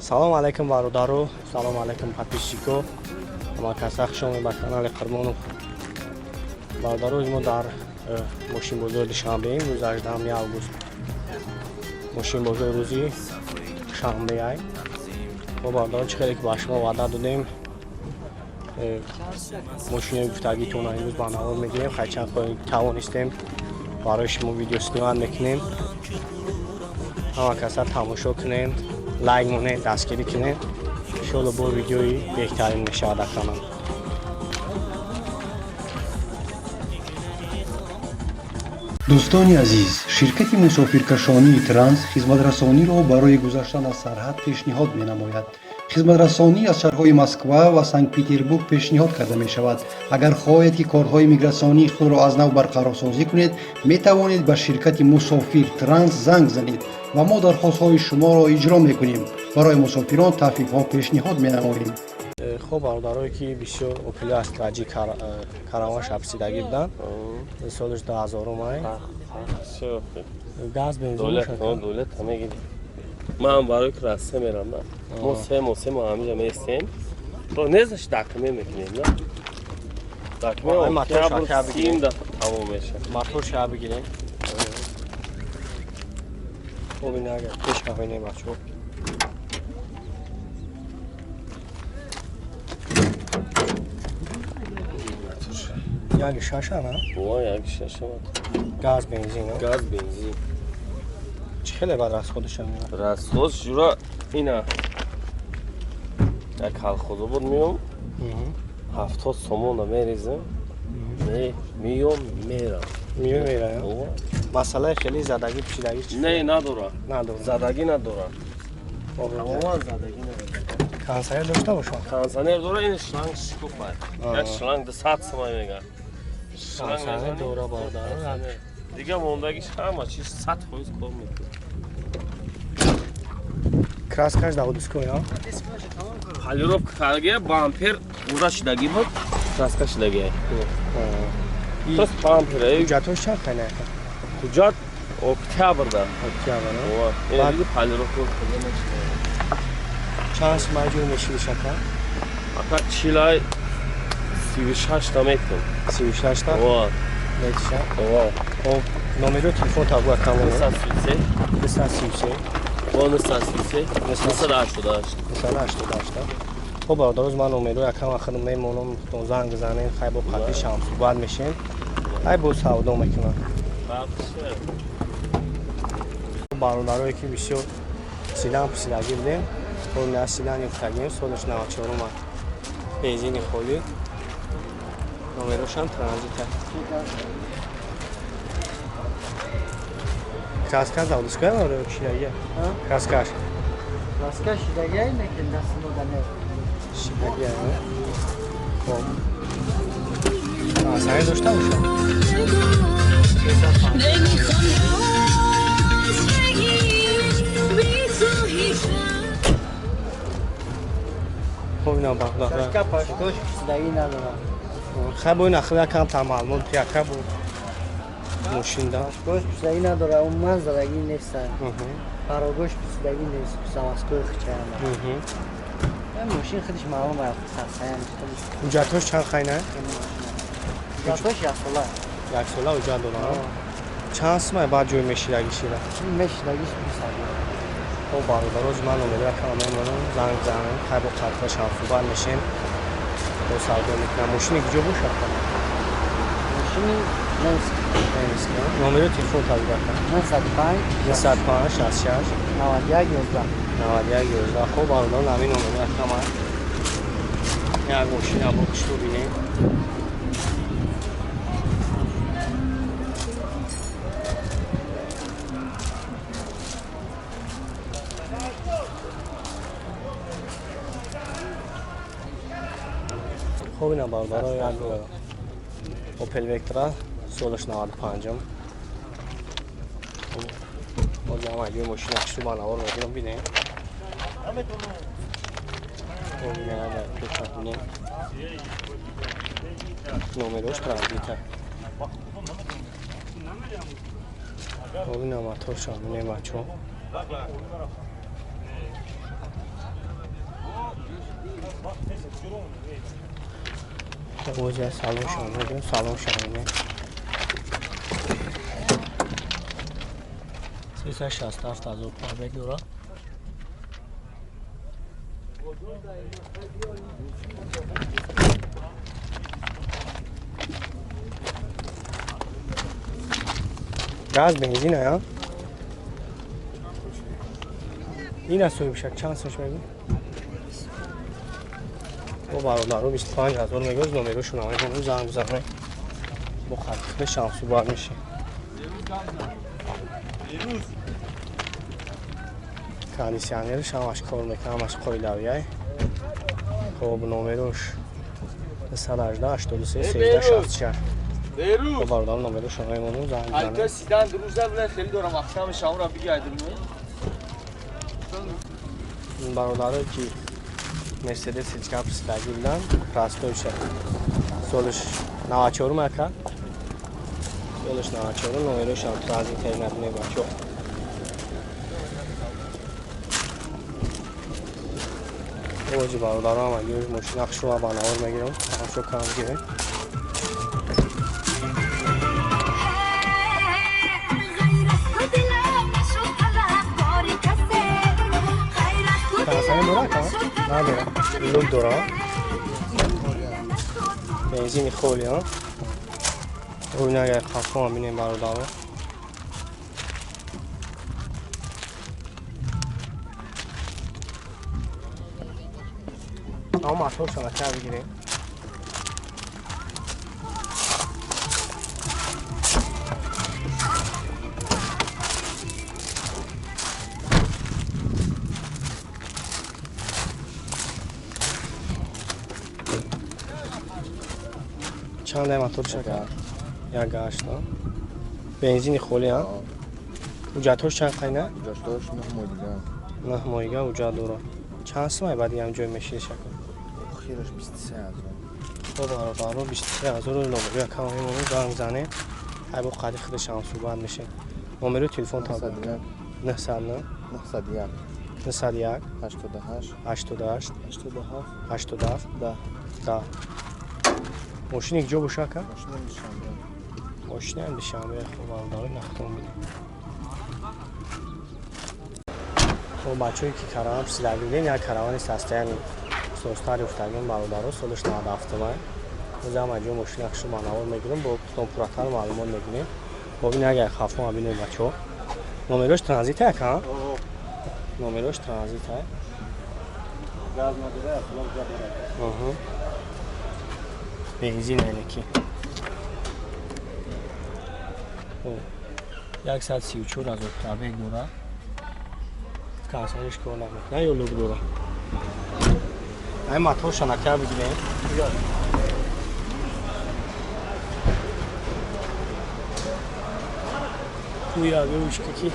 Салом алейкум, бародару, салом алейкум, подписчико. Ҳама каса хуш омед ба канали Қурбонов. Бародару, мо дар мошинбозори Душанбеем. Рӯзи 18 август. Мошинбозори рӯзи шанбе ай. Мо, бародарон, чӣ хеле ки ба шумо ваъда додем, мошинои гуфтагитонро имрӯз ба навор мегирем. Хайчанд тавонистем, барои шумо видео снимать мекунем. Ҳама каса тамошо кунем, лайк монед, дастгирӣ кунед. Иншоалло, бо видеои беҳтарин мешавад дар канал. Дӯстони азиз, ширкати мусофиркашонии Транс хизматрасониро барои гузаштан аз сарҳад пешниҳод менамояд. Хизматрасонӣ аз шаҳрҳои Москва ва Санкт Петербург пешниҳод карда мешавад. Агар хоҳед, ки корҳои мигратсионии худро аз нав барқарорсозӣ кунед, метавонед ба ширкати Мусофир Транс занг занед ва мо дархостҳои шуморо иҷро мекунем. Барои мусофирон тахфифҳо пешниҳод менамоем. Хоб, бародарое ки бисёр Опели Астра Ҷи Караван шапсидагӣ буданд, солаш 2000 ай, газ, бензин. Мегирем. Ман барои ки Россия мерам, на мо 3 моҳ, 3 моҳ ҳамиҷа меистем, незаш документ мекунем, на документ октябр сим дафъа тамом мешавад. Мотор ша бигирем. Хоб, ин агар пеш бинем, бачаҳо. Як шаша, на? Во, як шаша. Газ, бензин? Газ, бензин. Чӣ хеле бад расходаша меояд? Расход жура ина як колхозобод меом, 70 сомона мерезем, меём, мерам. Миём, мерам. Масъалаи хеле задагӣ, пӯшидагӣ? Не, надора. Надора? Задагӣ надора, тамоман задагӣ надора. Кондиционер дошта бошад? Кондиционер дора. Ин шланг шикуфа, як шланг 100 сомон мега. Кондиционер дора, бародар. Дига мондагиш ҳама чиз 100% кор мекунад. Краскаш заводской, а? Полировка кардаги, бампер буда шидагӣ буд, краска шидагӣ, просто бампер. Ҳуҷҷатҳош чанд қайна? Ҳуҷҷат октябрда. Октябр. Полировка. Чанд сумай ҷой мешиди, ака? Ака, чилай 36-та метем. 36-та метиша. Хоб, номеро телефон табу, ака? 933. 933. Бо 933 988. 988. Хоб, бародароз, ман номеро якам ахир мемонам, занг занем. Хай, бо қатишам суҳбат мешем, ай бо савдо мекунам. Бародарое ки бисёр седан пусидагӣ будем, на седан ёфтагим, солаш 94-ума, бензини холӣ, номерошам транзита, краска заводская ё шидагия краскаш? Краска шидагия, лекин дастимо да не. Шидагия. Хоб, сари дошта бошад. نمیخوام راز بگی بی تو هیچ Хоб, ина бародар. Краска пашкош шидагӣ надорад. Хай, бо ин ахир якам та маълумот яка бо мошинда. Пашкош пусидагӣ надорад, умуман задагӣ нест, парогош пусидагӣ нест, заводской хичаяма. Мошин худиш маълум аст. Ҳуҷҷатҳош чанд қайна? Ҳуҷҷатҳош яксола. Яксола ҳуҷҷат дорам. Чанд сумай баъд ҷой мешидагӣ шира? Мешидагиш 20. Хоб, бародароз, ман номеро якам мемонам, занг занем. Хай, бо қатфашам суҳбат мешем, бо савдо мекунам. Мошини куҷо бошад? Мошини Минск. Минск. Номеро телефон табиба. 905. 905 66. 91 11. 91 11. Хоб, бародарон, ҳамин номеро якам. Як мошина бо хушрӯ бинем. Хоб, ина, бародаро, як Опел Вектра, солаш 95-м. Ҳозир ҳам ҷои мошина хушрӯ ба навор мегирам, бинем. Хоб, ина пеша бинем, номерош транзита. Хоб, ина моторша бинем, бачаҳо. Ози салон шамедем, салон шамедем. 367 ҳазор пробег дорад. Газ бензин ая? Ин аз соҳибшак чанд сош мегӯ? Бо бародаро 25 ҳазор мегӯз, номерошон ҳамаи занг бизанем. Бо хатихе шамсубар меши. Кондиционерш ҳамаш кор мекунад, ҳамаш қоидавияй. Хоб номерош 118 83 13 66. Бо бародаро номерош ҳамаи занг бизанем. Сидан дурӯза биле хеле дорам ахшам шамра бигардим. Бародарое ки Мерседес ҳеҷ пурсидаги буданд, простойша. Солиш 94 ака. Солиш 94, номерошам транзит набине бачо. Ози бародарам агар мошина хушро ба навор мегирам, тамошо кам гирем. Кондиционер дора ака? Надора. Люк дора. Бензини холи, а? Рӯй агар қафо бинем бародаро. Ама моторшона кар бигирем. Чанд мотор шака? Як гашт. Бензини холи, а? Ҳуҷҷатҳош чанд қайна? Ҳуҷҷатҳош 9 моҳ дига. 9 моҳ дига ҳуҷҷат дорад. Чанд сумай баъд ям ҷой мешиди шака? Охираш 23 ҳазор. Хоб бародаро 23 ҳазор лобо якам мемонем, занг занем. Ай бо қади худаш ҳам суҳбат мешем. Номери телефон та 909 901 901 88 88 87 87 10 10. Мошини куҷо боша ака? Мошинам Душанбе. Мошинам Душанбе. Хоб бародаро нахтон бинем. Хоб бачаҳое ки караван пурсида будем, як каравани састаяни состари уфтагим бародаро, солиш 97-май. Боз ҳама ҷо мошина хушу манавор мегирем, бо кутон пурратар маълумот мегирем. Бо бин агар хафо бинем бачаҳо. Номерош транзит ака? Номерош транзит ай. Газ надора, асло газ дора. Бензин айнаки. 134 ҳазор пробег дорад. Кондиционерш кор намекунад ё люк дорад? Ай моторша накар бигирем. Куя гӯшки ки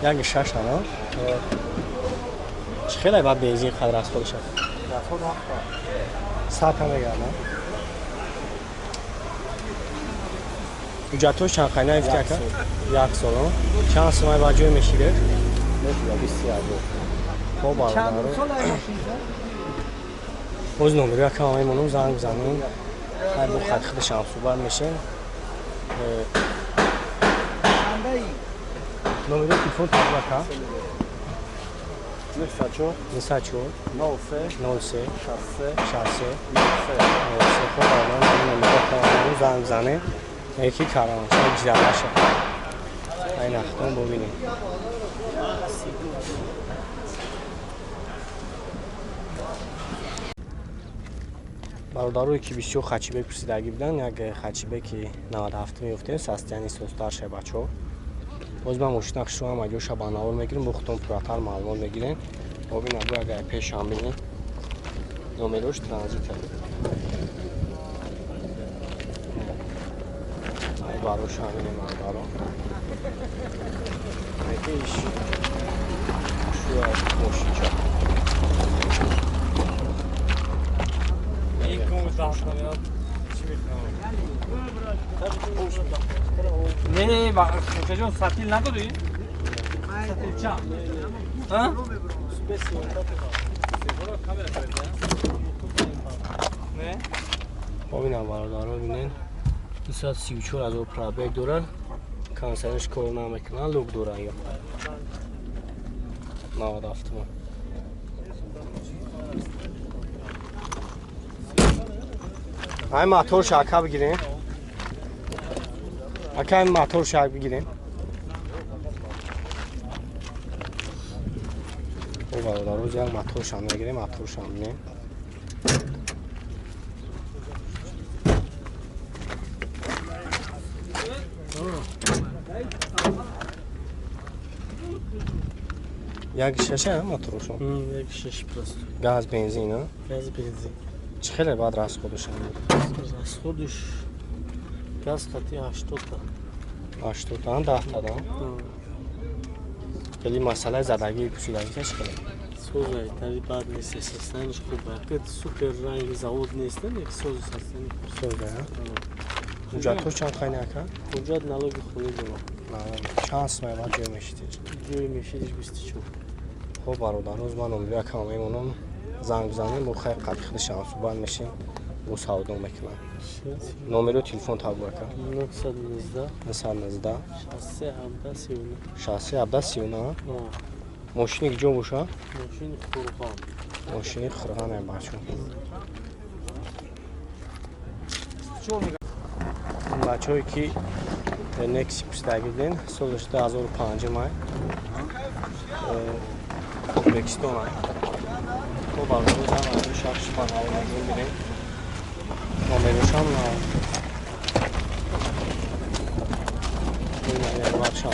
як шаш ана. Чӣ хеле баъд бензин қадр расход шад? Расход ҳафт. Сад ҳам мегардад. Ҳуҷҷатҳош чанд қайна ифти ака? Як сол. Чанд сумай ба ҷой мешиде? Мешида 23 ҳазор. Хоб бародаро. Боз номери якам мемонам, занг бизанем. Ай бо хат худаш ҳам суҳбат мешем. Номери телефон таб ака? 904 904 03 03 63 63 03. 03. Хоб бародаро номери якам занг бизанем. Яки караванча ҷидараша. Ай нахтон бубинем. Бародарое ки бисёр хачибек пурсидагӣ буданд, як хачибеки 97 меёфтем, састияни состарша бачаҳо. Боз ман мошина хушро ҳама ҷоша ба навор мегирем, бо худтон пурратар маълумот мегирем. Бобин абу агар пешам бинем. Номерош транзит. Ай барош ҳаминем бародаро. Пеш шуа мошинча. Не, не, ҷон, сатил надорӣ? Сатил чанд? А? Не? Бибинам бародаро, бинен. 234 ҳазор пробег дорад. Консервш кор намекунад, люк дорад ё. 97 ма. Ай мотор шака бигирем. Ака ин мотор шак бигирем. О бародаро, як мотор шам мегирем, мотор шам бинем. Як шаша моторшон? Як шаш просто. Газ, бензин, а? Газ, бензин. Чӣ хеле баъд расходушам? Расходуш газ хати 80 та. 80 та, 10 та, да? Хеле масъалаи задагии пӯшидагӣ чӣ хеле? Созай, тари бад нест, состояниш хуб. Акад супер ранги завод нест, як сози состояние. Созай, а? Ҳуҷҷатҳо чанд хайна ака? Ҳуҷҷат налоги хунӣ дорад. Чанд сумай баъд ҷой мешидиш? Ҷой мешидиш 24. Хоб бародар, рӯз ман номери акам мемонам, занг бизанем, мо хай қадри худашам суҳбат мешем, бо савдо мекунам. Номеру телефон табу ака? 919 919 63 17 39. 63 17 39. Мошини куҷо боша? Мошини Хурған. Мошини Хурған е бачо. Бачое ки Некси пустагиден, соли 2005 май. Ӯзбекистон ай. Хоб бародаро, зан аз шахс шипанавонагин бинем. Номерошам на. Ин бача.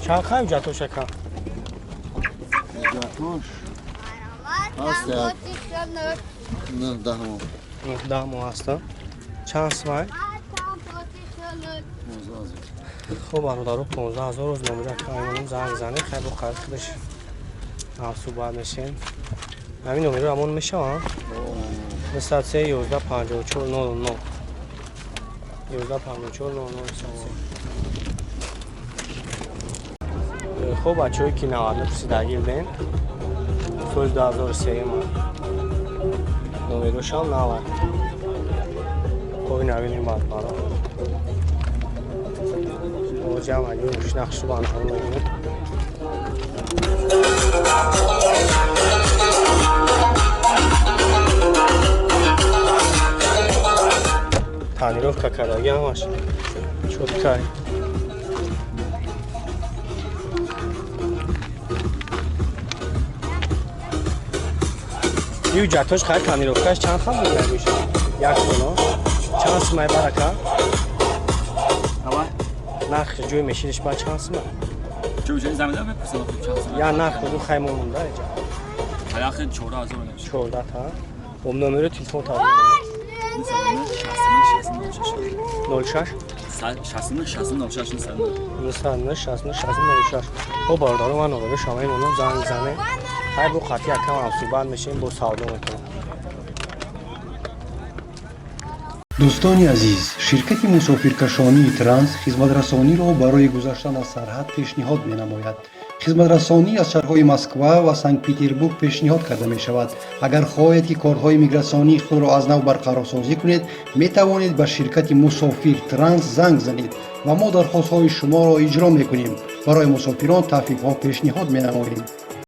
Чанд хай ҳуҷҷатош ака? Ҳуҷҷатош ҳаст як 19 моҳ. 19 моҳ ҳаста. Чанд сумай? 15 ҳазор. Хуб бародаро, 15 ҳазор рӯз номери ака мемонам, занг занем, хай бо қариб худаш ҳам суҳбат мешем. Ҳамин номеро ҳамон мешавам? 903 11 54 00 11 54 00. Хуб бачаҳое ки 99 пурсидагӣ будем, соли 2003 номерошам 90. Хоб навинем баъд баро. Ҷамъ аги мошина хушрӯ анҳон мегирем. Тонировка кардаги ҳамаш чёткай. Ю ҳуҷҷатош хай тонировкаш чанд хан мегӯша? Як соно. Чанд сумай барака? Нарх ҷои мешидиш ба чанд сума? Я нарх буду хай монда эҷа. Аяхи 14 000 мешавад. 14 та. Бо номери телефон та. 06 69 69 06 969 69 06. Хоб бародаро, ман номери шумо мемонам, занг занем. Хай бо қатъи акам ҳам суҳбат мешем, бо савдо мекунам. Дӯстони азиз, ширкати мусофиркашонии Транс хизматрасониро барои гузаштан аз сарҳад пешниҳод менамояд. Хизматрасонӣ аз шаҳрҳои Москва ва Санкт-Петербург пешниҳод карда мешавад. Агар хоҳед, ки корҳои мигратсионии худро аз нав барқарорсозӣ кунед, метавонед ба ширкати Мусофир Транс занг занед ва мо дархостҳои шуморо иҷро мекунем. Барои мусофирон тахфифҳо пешниҳод менамоем.